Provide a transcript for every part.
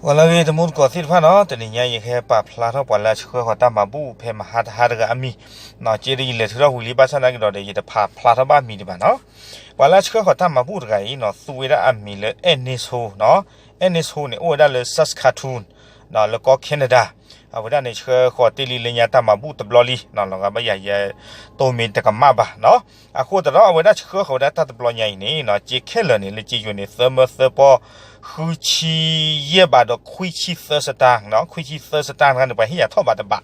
ပှၤလၢအဂ့ၤတမူတကိးသ့ၣ်တဖၣ်နီၤ, တနံၤညါယကဟဲပာ်ဖျါထီၣ်ပှၤလၢအဆှၢဃီၤတၢ်မၤဘူၣ်ဖဲမဟါတဟါတဂၤအမံၤ, က့ဒ်ယလဲၤထုးထီၣ်ဝံၤလံ ဘၣ်ဆၣ်သနာ်က့ဒီး ယတပာ်ဖျါထီၣ်ဘၣ်မံၤဒံးဘၣ်နီၤ. ပှၤလၢအဆှၢဃီၤတၢ်မၤဘူၣ်တဂၤအံၤနီၤ သူဝဲဒၣ်အမံၤလၢအဲၣ်န့ဆိနီၤ, အဲၣ်န့ဆိန့ၣ် အိၣ်ဝဲဒၣ်လၢ Saskatoon လၢကီၢ် Canada, အဝဲဒၣ်န့ၣ် ဆှၢဃီၤတ့ၢ်လံလၢညါတၢ်မၤဘူၣ်တဘျီလံ, လီၤဂာ်ဘၣ်ယၤယဲတိၢ်မ့ၢ်တကမၣ်ဘၣ်နီၤ. အဃိသတးဒီး အဝဲဒၣ်ဆှၢဃီၤဝဲဒၣ်တၢ်တဘျီညါအံၤန့ၣ် စ့ခဲလၢာ်န့ၣ် လၢစ့ယိၤန့ၣ် သၢမၢသၢပီၢ်ဃုဆံယဲၢ်ဘးဒီးခွံဆံသၢစတၢၢ်, ခွံဆံသၢစတၢၢ်တခါန့ၣ် ပှၤဟ့ၣ်ယၤထီၣ်ဘးတဘး,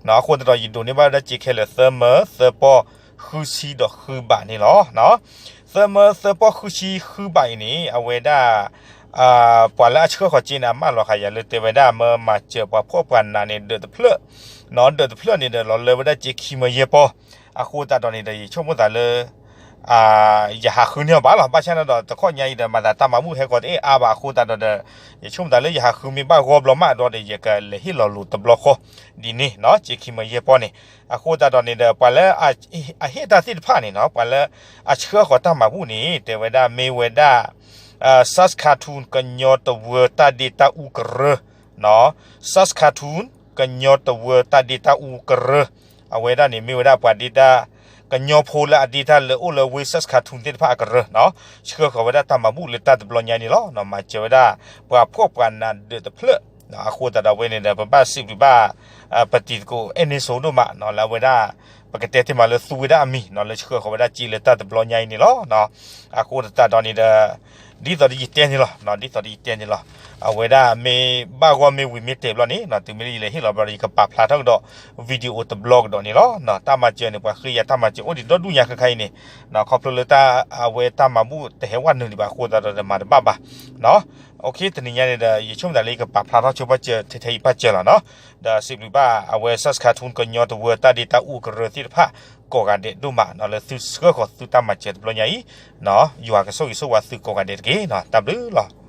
အဃိသတးဒီး ယဒိးန့ၢ်ဘၣ်ဝဲဒၣ်စ့ခဲလၢာ် သၢမၢသၢပီၢ်ဃုဆံဒီးဃုဘးန့ၣ်လီၤ. သၢမၢသၢပီၢ်ဃုဆံဃုဘးအံၤန့ၣ် အဝဲဒၣ် ပှၤလၢအဆှၢဃီၤစ့န့ၣ် အမၢလီၤဃာ်ယၤလၢတဲဝဲဒၣ် မၢမၤစၢၤပှၤဖှီၣ်ပှၤနးန့ၣ် ဒၢးတဖျၢၣ်, ဒၢးတဖျၢၣ်န့ၣ်ဒီး လီၤလၢဝဲဒၣ်စ့ခံမၢယဲၢ်ပီၢ်, အဃိသတးဒီးန့ၣ်ဒီး ယဆိကမိၣ်သးလၢ ယဟးဃုန့ၢ်အီၤဘၣ်လီၤ. ဘၣ်ဆၣ်န့ၣ်ဒီး တခီညါအံၤဒီး မၤသးတၢ်မၤဘူၣ်ဟဲကီးတအ့ၣ်အါဘၣ်အဃိသတးဒီး ယဆိကမိၣ်သးလၢယဟးဃုမ့ၢ်ဘၣ်ဂီၢ်ဘျီမးဒီး ယကလဲၤဟ့ၣ်လီၤလိာ်တဘျီဃီ ဒ်န့ၣ်နီၤ, စ့ခံမၢယဲၢ်ပီၢ်န့ၣ်. အဃိသတးဒီးန့ၣ်ဒီး ပှၤလၢအဟ့ၣ်တၢ်သ့ၣ်တဖၣ်န့ၣ်နီၤ, ပှၤလၢအဆှၢဃီၤတၢ်မၤဘူၣ်န့ၣ် တဲဝဲဒၣ်မ့ၢ်ဝဲဒၣ် Saskatoon ကညီတဝၢတၢ်ဒ့တၢ်အူကရၢ Saskatoon ကညီတဝၢတၢ်ဒ့တၢ်အူကရၢ, အဝဲဒၣ်န့ၣ်မ့ၢ်ဝဲဒၣ်ပှၤဒ့တၢ် ကညီဖိလၢအဒ့တၢ်လၢအိၣ်လၢဝ့ၢ် Saskatoon သ့ၣ်တဖၣ်အကရၢနီၤ, ဆှၢဃီၤဝဲဒၣ်တၢ်မၤဘူၣ်လၢတၢ်တဘျီညါန့ၣ်လီၤ. မၤစၢၤဝဲဒၣ် ပှၤဖှီၣ်ပှၤနးဒၢးတဖျၢၣ်, အဃိသတးဒီးဝဲန့ၣ်ဒီး ပဘၣ်စံးဘျုးဘၣ် ပတံၤသကိးအဲၣ်န့ဆိဒိၣ်မးနီၤ, လၢအဝဲဒၣ် ပကတဲတ့ၢ်မးလၢသူဝဲဒၣ်အမံၤနီၤ, လၢဆှၢဃီၤဝဲဒၣ်စ့လၢတၢ်တဘျီညါအံၤန့ၣ်လီၤ. အဃိသတးဒီးန့ၣ်ဒီး ဒ်သိးဒီးယတဲန့ၣ်လီၤ, ဒ်သိးဒီးယတဲန့ၣ်လီၤ. အဝဲဒၣ်မ့ၢ်ဘၣ်ဂီၢ်မ့ၢ်ဝံၤမ့ၢ်တဲာ်ဘျီန့ၣ် တုၤမ့ၢ်လၢယလဲၤဟ့ၣ်လီၤဘျီဒီး ယကပာ်ဖျါထီၣ်ကဒီး video တဘျီကဒီးန့ၣ်လီၤ. တၢ်မၤစၢၤန့ၣ် ပှၤဃ့ယၤတၢ်မၤစၢၤအိၣ်ဒံးဒီဒူၣ်ညါခဲခါအံၤန့ၣ်, ခီဖျိလၢတၢ်အဝဲတၢ်မၤဘူၣ်တဟဲဝဲနုာ်ဒံးဘၣ်အဃိသတးဒီးမၤတဘၣ်ဘၣ်. တနံၤညါန့ၣ်ဒီး ယဆိကမိၣ်သးလၢယကပာ်ဖျါထီၣ်ဆိပာ်စၢၤထဲထဲအံၤပာ်စၢၤလီၤနီၤ. ဒီးစံးဘျုးဘၣ်အဝဲ Saskatoon ကညီတဝၢတၢ်ဒ့တၢ်အူကရၢသ့ၣ်တဖၣ် ကိးဂၤဒဲးဒိၣ်မးနီၤ လၢသုဆှၢဃီၤသုတၢ်မၤစၢၤတဘျီညါအံၤ, ယွၤကဆိၣ်ဂ့ၤဆိၣ်ဝါသုကိးဂၤဒဲးတက့ၢ်နီၤ. တၢ်ဘျုးလီၤ.